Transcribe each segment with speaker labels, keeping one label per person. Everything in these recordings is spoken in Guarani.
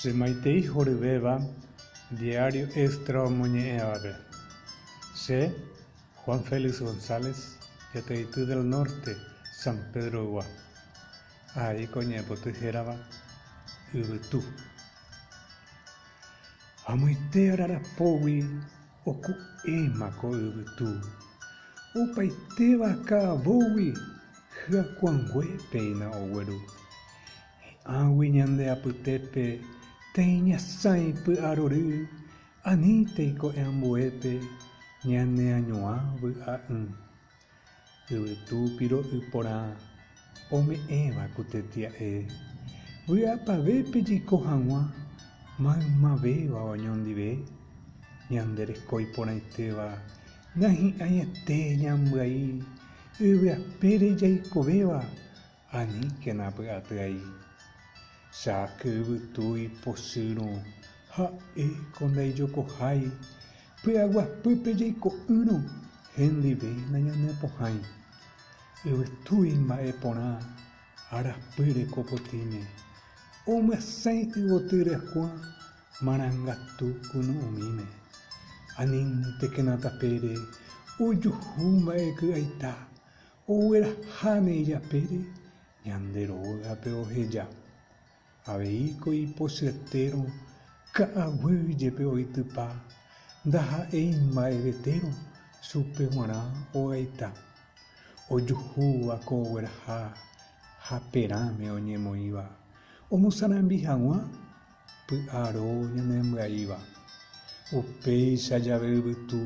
Speaker 1: Che maitei horyvéva Diario Extra omoñe'ẽvape. Che, Juan Félix González, Jateity del Norte, San Pedro-ygua. Ahai ko ñe'ẽpoty hérava Yvytu. Amoite ararapógui oku'éma ko yvytu. Opaitéva ka'avógui hyakuãngue péina ogueru. Hi'ãgui ñande apytépe taiñasãi py'arory anítei ko'ẽ ambuépe ñaneañuã vy'a'ỹ. Yvytu piro'y porã ome'ẽva ku tetia'e, vy'apavépe jaiko hag̃ua maymavéva oñondive, ñande reko iporãitéva nahi'ãiete ñambyai yvyapére jaikovéva aníkena py'atyai. Cháke yvytu ipochýrõ ha'e ko ndaijokohái, py'aguapýpe jaiko'ỹrõ hendive nañaneapohãi. Yvytu imba'e porã arapy reko potĩme, omyasãi yvoty ryakuã marangatu kunu'ũmíme. Aníntekena tapére ojuhu mba'e ky'aita, ogueraháne ijapére ñande rógape oheja. Avei ko ipochyetérõ ka'aguy jepe oitypa, ndaha'éi mba'evetérõ chupe g̃uarã ogaita. Ojuhúva ko ogueraha haperãme oñemoĩva, omosarambi hag̃ua py'aro ñanembyaíva. Upéicha jave yvytu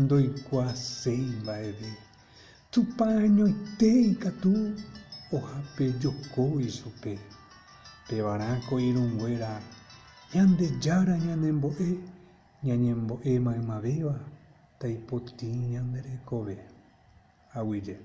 Speaker 1: ndoikuaaséi mba'eve. Tupã añoite ikatu ohapejoko ichupe. Pevarã ko irũnguéra Ñandejára ñanembo'e ñañembo'e maymavéva taipotĩ ñande rekove. Aguyje.